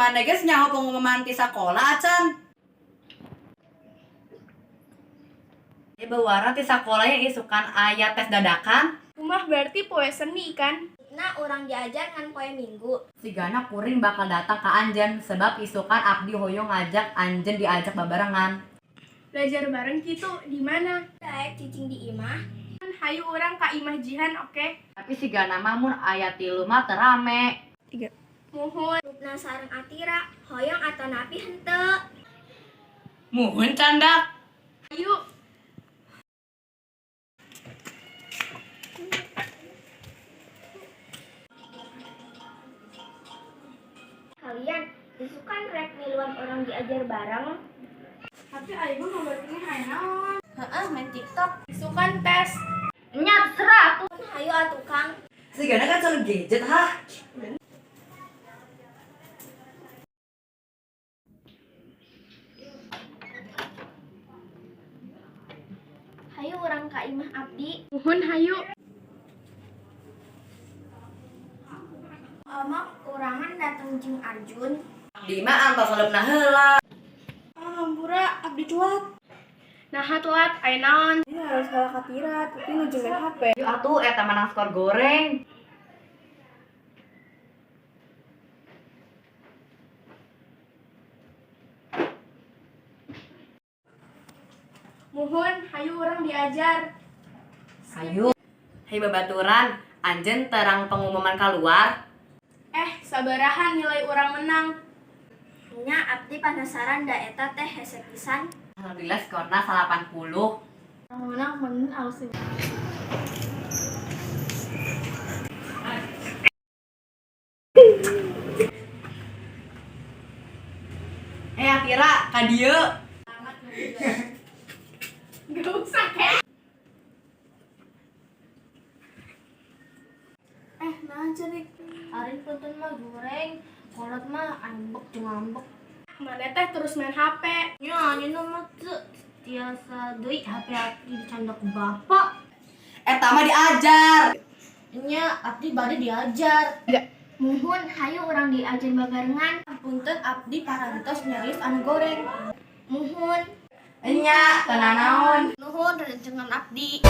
Maneh geus nyaho pengumuman ti sakola acan? Ya beuara ti sakola yang isukan aya tes dadakan. Rumah berarti poe seni kan? Nah, urang diajar ngan poe Minggu. Sigana kuring bakal datang ka anjeun sebab isukan abdi hoyong ngajak anjeun diajak babarengan. Belajar bareng gitu di mana? Daek cicing di imah. Hayu urang ka imah Jihan, oke? Tapi sigana mah mun aya tilu mah teu rame. Muhun. Rupna sareng Atira, hoyong atanapi henteu. Muhun candak. Hayu. Kalian isukan rek miluan urang diajar bareng. Tapi aing mah ngobrolnya hayang naon? Heeh, main TikTok. Isukan tes. Nyat serat. Hayu atuh Kang. Sigana kan selalu gadget hah. Hayu urang ka imah abdi. Muhun hayu. Omong urangan dateng jeung Arjun. Abdi mah antos leupna heula. Hampura, abdi telat. Nah, telat aya naon? Ini harus kalah katira, tapi nuju main HP. Yuk atuh eta menang skor goreng. Muhun, hayu urang diajar. Hayu. Hei babaturan, anjeun terang pengumuman keluar. Sabarahan nilai urang menang. Nya abdi penasaran da eta teh hese pisan. Alhamdulillah skorna 80. Menang menang alus. Eh Atira, ka dieu. Gak usah kek. Nah cerik. Ari punten mah goreng, kolot mah ambek jeung ambek. Mana teh terus main HP. Nya, anjeunna mah teu tiasa deui HP abdi dicandak ku bapak. Eta mah diajar. Nya, abdi bade diajar. Muhun, hayu urang diajar babarengan. Punten abdi parantos nyarios anu goreng. Muhun. Enya, teu nanaon. Nuhun rencengan abdi.